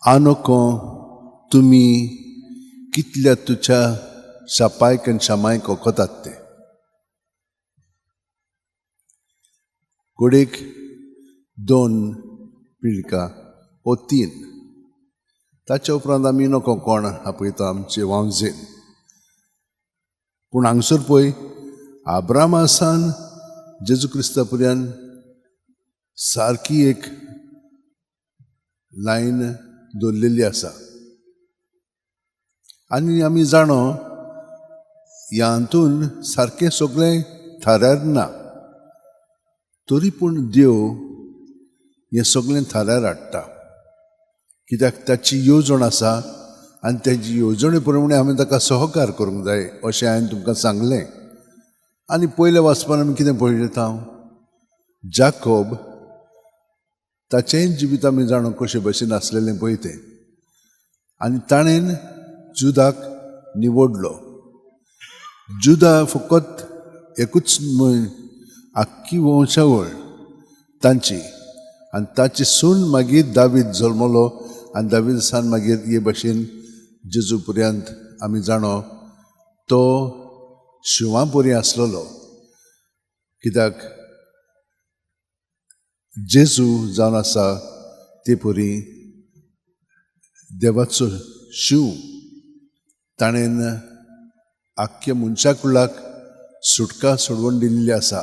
आनोको तुमी कितल्या तुज्या शापायक आनी शामायक वखतात ते घडयेक दोन पिळका ओ तीन. ताच्या उपरांत आमी नको कोण आपयता आमचे वावजेन. पूण हांगसर पळय, आब्रामासान जेजू क्रिस्ता पर्यंत सारकी एक लायन दवरलेली आसा. आनी आमी जाणो, ह्या हातून सारकें सगळें थाऱ्यार ना, तरी पूण देव हें सगळें थाऱ्यार हाडटा, कित्याक ताची येवजण आसा आनी ताजी येवजणे प्रमाणे आमी ताका सहकार करूंक जाय अशें हांवें तुमकां सांगलें. आनी पयल्या वाचपान आमी कितें पळयता? जाकोब, ताचेंय जिवीत आमी जाणो कशे भशेन आसलेलें पळय तें. आनी ताणें जुदाक निवडलो. जुदा फकत एकूच न्हय, आख्खी वंशावळ तांची. आनी ताची सून मागीर दावीद जल्मलो आनी दावीद सान मागीर हे भशेन जेजू पर्यंत. आमी जाणो, तो शिंवा परी आसलेलो, कित्याक जेजू जावन आसा ते परी देवाचो शींव. ताणें आख्ख्या मनशा कुळाक सुटका सोडवून दिल्ली आसा.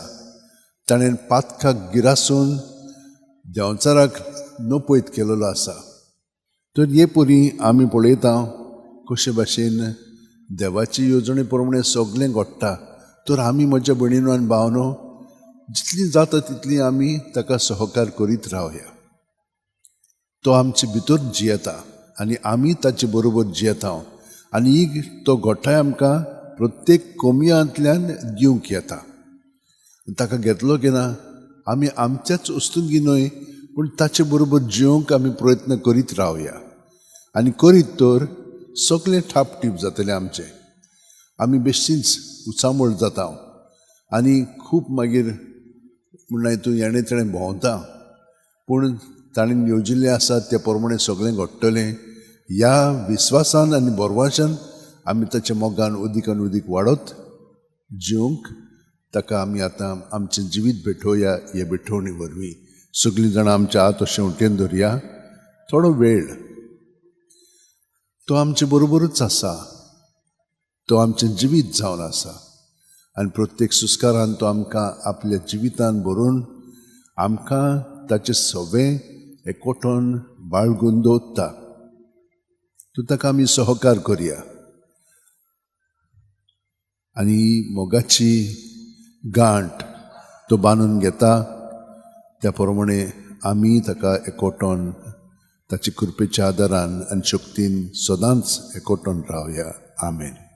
ताणें पातकाक गिरासून देंवचाराक नपयत केलेलो आसा. तर हे परी आमी पळयता कशे भाशेन देवाची येवजणे प्रमाणे सगळें घडटा. तर आमी, म्हज्या भयणीनो आनी भावनो, जितली जाता तितली आमी ताका सहकार करीत रावया. तो आमचे भितर जियेता आनी आमी ताचे बरोबर जियेता आनी ही तो घोटाय आमकां प्रत्येक कोमियांतल्यान दिवंक येता. ताका घेतलो की ना, आमी आमच्याच वस्तुंगी न्हय, पूण ताचे बरोबर जिवंक आमी प्रयत्न करीत रावया. आनी करीत तर सगळें ठापटीप जातलें आमचें. आमी बेश्टीच उचांबळ जाता आनी खूब मागीर म्हणल्यार तूं हेणें तेणें भोंवता, पूण ताणें येवजिल्लें आसा ते प्रमाणें सगळें घडटलें ह्या विस्वासान आनी भरवंशान आमी ताच्या मोगान अदीक आनी अदीक वाडत जिवंक ताका आमी आतां आमचें जिवीत भेटोवया. हे भेटवणी वरवीं सगळीं जाणां आमच्या हात अशें वटेन धरया थोडो वेळ. तो आमचे बरोबरूच आसा, तो आमचें जिवीत जावन आसा आनी प्रत्येक सुस्कारान तो आमकां आपल्या जिवितान भरून आमकां ताचें सवें एकवटून बाळगून दवरता. तूं ताका आमी सहकार करया आनी मोगाची गांठ तो बांदून घेता त्या प्रमाणे आमी ताका एकवटून ताचे कृपेच्या आदारान आनी शक्तीन सदांच एकवटून रावया. आमेन.